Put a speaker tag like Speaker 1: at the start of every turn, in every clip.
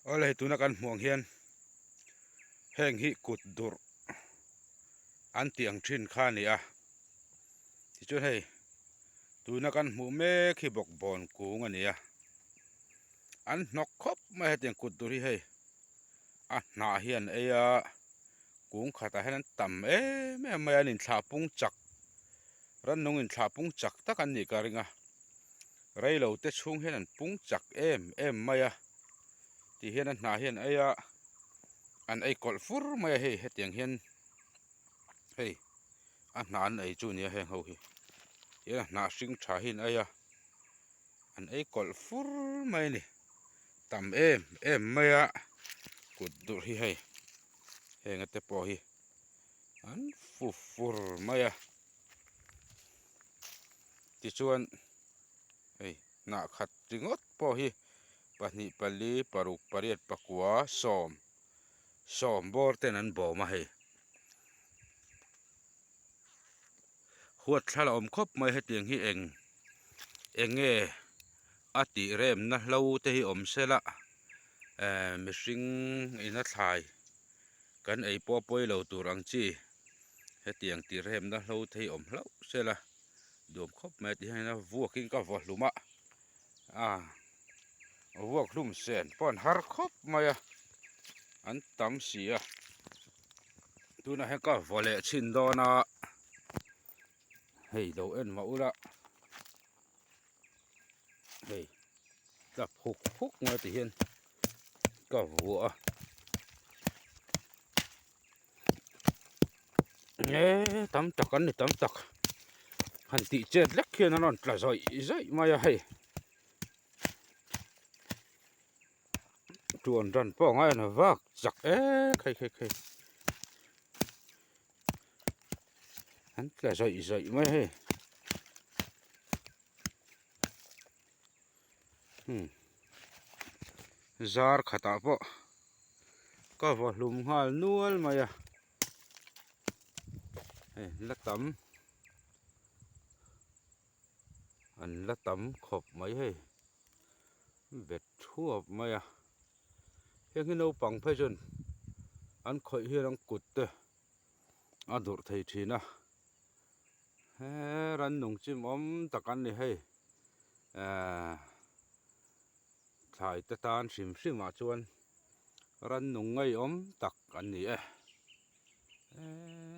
Speaker 1: Awle hei tuna kan hmuh ang hian heng hi kut durh an tih ang thin kha a ni a tichuan hei tuna kan hmuh mek hi bawkbawn kung a ni a an hnawk khawp mai a hetiang kut durh hi hei a hnah hi an ei a kung khatah hian an tam em em mai a an inthlah pung chak rannung inthlah pung chak tak an nih ka ring a. Reilo te chhung hian an pung chak em em mai a ti hian a hnah hian ei a an ei kawlh fur mai a hei hetiang hian hei a hnah an ei chu a nia heng ho hi tihian a hnah hring tha hi an ei a an ei kawlh fur mai a ni tam em em mai a kut durh hi hei heng a te pawh hi an fu fur mai a. Tichuan hei hnah khat ringawt pawh hi pahnih pali paruk pariat pakua sawm sawm bawr ten an bawm a hei huat thla la awm khawp mai hetiang hi eng eng nge a tih remna hlo te hi awm se la ehh mihring in a thlai kan ei pawh a pawi lo tur ang chi. Hetiang tih remna hlo thei awm hlauh sela duam khawp mai a ti hian a vuakin ka vaw hlum a ah vuak hlum sen pawh an har khawp mai a an tam si a tunah hian ka vaw leh chhin dawn a hei lo en mah ula hei tla phuk phuk mai ti hian ka vuah a. Nge tam tak an ni tam tak han tih chet lek hian an rawn tla zawih zawih mai a hei tuan ran pawh a ngai a vak chak ek hei hei hei an tla zawih zawih mai a hei umm zar khatah pawh ka vaw hlum nghal nual mai a hei la tam an la tam khawp mai hei bet thuap mai a heng hi naupang phei chuan an khawih hian an kut te a durh thei thin a he rannung chimawm tak an ni hei ehh. Thlai te tan hrim hrim ah chuan rannung ngaihawm tak an ni e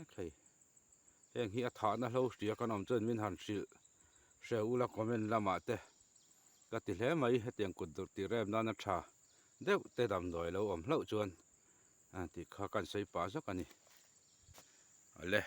Speaker 1: ekhei heng hi a thahna hlo hria kan awm chuan min han hrilh hreh ula comment lamah te ka ti hle mai hetiang kut durh tih rem nana tha deuh te damdawi lo awm hlauh chuan tih kha kan sawi pah zawk a ni ale.